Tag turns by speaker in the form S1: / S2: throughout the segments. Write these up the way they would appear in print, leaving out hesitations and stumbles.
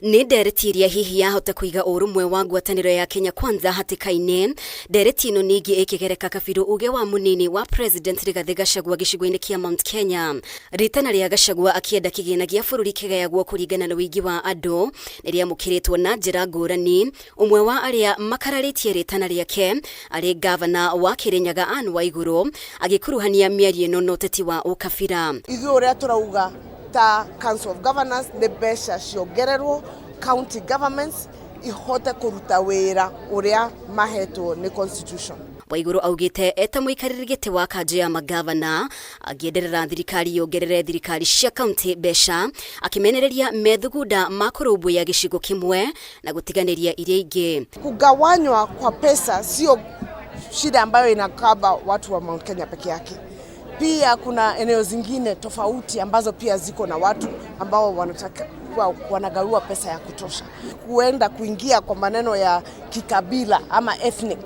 S1: Nĩ ndereti ĩrĩa hihi yahota kũiga ũrũmwe wa ngwatanĩro ya Kenya Kwanza hatĩka-inĩ. Ndereti ĩno ningĩ ĩkĩgereka kabirũ uge wa mũnini wa President Rigathĩ Gachagua gĩcigo-inĩ kĩa Mount Kenya. Ritana rĩa Gachagua akĩenda kĩgĩna gĩa bũrũri kĩgayagwo kũringana na ũingĩ wa andũ nĩ rĩamũkĩrĩtwo na njĩra ngũrani. Ũmwe wa arĩa makararĩtie rĩtana rĩake arĩ ngavana wa Kĩrĩnyaga Anne Waigũrũ agĩkuruhania mĩario ĩno na ũteti wa ũkabira.
S2: Ithuĩ ũrĩa tũrauga ta Council of Governors nĩ mbeca ciongererwo county governments ihote kũruta wĩra ũrĩa mahetwo nĩ constitution.
S1: Waigũrũ augĩte eta mũikarĩri gĩtĩ wa kanjũ ya magavana angĩenderera thirikari yongerere thirikari cia kaunti mbeca, akĩmenereria methugunda ma kũrũmbũiya gĩcigo kĩmwe na gũtiganĩria iria ingĩ.
S2: Kugawanywa kwa pesa sio shida ambayo inakaba watu wa Mount Kenya peke yake. Pia kuna eneo zingine tofauti ambazo pia ziko na watu ambao wanataka wanagawiwa pesa ya kutosha. Kuenda kuingia kwa maneno ya kikabila ama ethnic.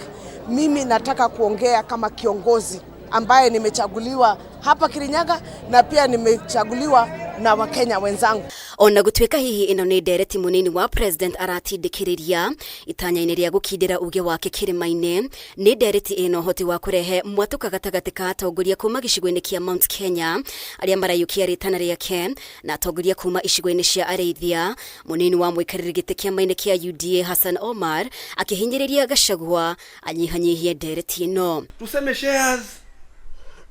S2: Mimi nataka kuongea kama kiongozi ambaye nimechaguliwa hapa Kirinyaga na pia nimechaguliwa na Wakenya wenzangu.
S1: Ona gũtuĩka hihi ĩno nĩ ndereti mũnini wa president aratindĩkĩrĩria itanya-inĩ rĩa gũkindĩra uge wake kĩrĩma-inĩ, nĩ ndereti ĩna ũhoti wa kũrehe mwatũka gatagatĩ ka atongoria kuma gĩcigo-inĩ kĩa Mount Kenya arĩa marayũkia rĩtana rĩake na atongoria kuma icigo-inĩ cia arĩithia. Mũnini wa mũikarĩri gĩtĩ kĩama-inĩ kĩa UDA Hassan Omar akĩhinyĩrĩria Gachagua anyihanyihie ndereti ĩno.
S3: Tuseme shares,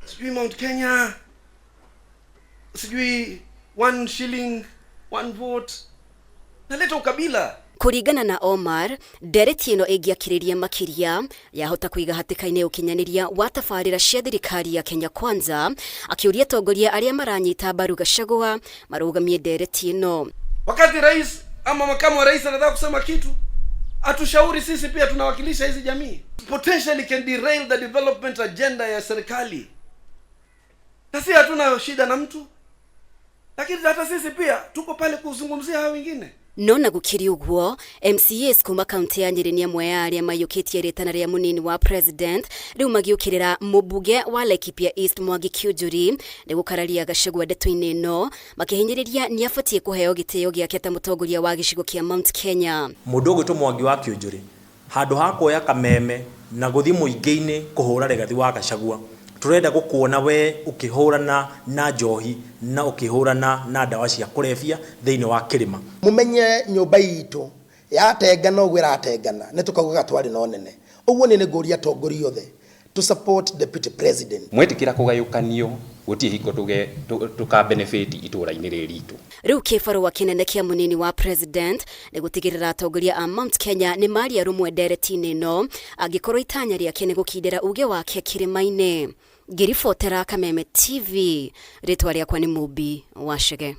S3: sijui Mount Kenya, sijui 1 shilling 1 vote, naleta ukabila.
S1: Kũringana na Omar, ndereti ĩno ĩngĩakĩrĩria makĩria yahota kũiga hatĩka-inĩ ũkinyanĩria wa tabarĩra cia thirikari ya Kenya Kwanza, akĩũria atongoria arĩa maranyita mbaru Gachagua marũgamie ndereti ĩno.
S3: Wakati rais ama makamu wa rais anataka kusema kitu, atushauri sisi pia tunawakilisha hizi jamii. Potentially can derail the development agenda ya serikali. Na si hatuna shida na mtu, lakini hata sisi pia tuko pale kuzungumzia hao wengine.
S1: No na gũkĩrĩ ũguo, MCAs kuma kaunti ya Nyĩrĩ nĩ amwe ya arĩa maiyũkĩtie rĩtana rĩa mũnini wa president rĩu magĩũkĩrĩra mũmbunge wa Laikipia East Mwangi Kiunjuri nĩ gũkararia Gachagua ndeto-inĩ ĩno, makĩhinyĩrĩria nĩ abatiĩ kũheo gĩtĩo gĩake ta mũtongoria wa gĩcigo kĩa Mount Kenya.
S4: Mũndũ ũgwĩtwo Mwangi wa Kiunjuri handũ ha kuoya kameme na gũthiĩ mũingĩ-inĩ kũhũra Rigathi wa Gachagua, tũrenda gũkuona we ũkĩhũrana na njohi na ũkĩhũrana na ndawa cia kũrebia thĩinĩ wa kĩrĩma.
S5: Mumenye nyũmba itũ yatengana ũguo ĩratengana nĩ tũkaugaga twarĩ na ũnene. Ũguo nĩ ngũria atongoria othe to support deputy president.
S6: Mwetikira kũgayũkanio gũtirĩ hingo tũka benefit itũra-inĩ rĩrĩ ritũ.
S1: Rĩu kĩbarũa kĩnene kĩa mũnini wa president nĩ gũtigĩrĩra atongoria a Mount Kenya nĩ maria rũmwe ndereti-inĩ ĩno angĩkorwo itanya rĩake nĩ gũkindĩra uge wake kĩrĩma-inĩ. Ngĩribotera Kameme TV, rĩtwa rĩakwa nĩ Mũmbi wa Chege.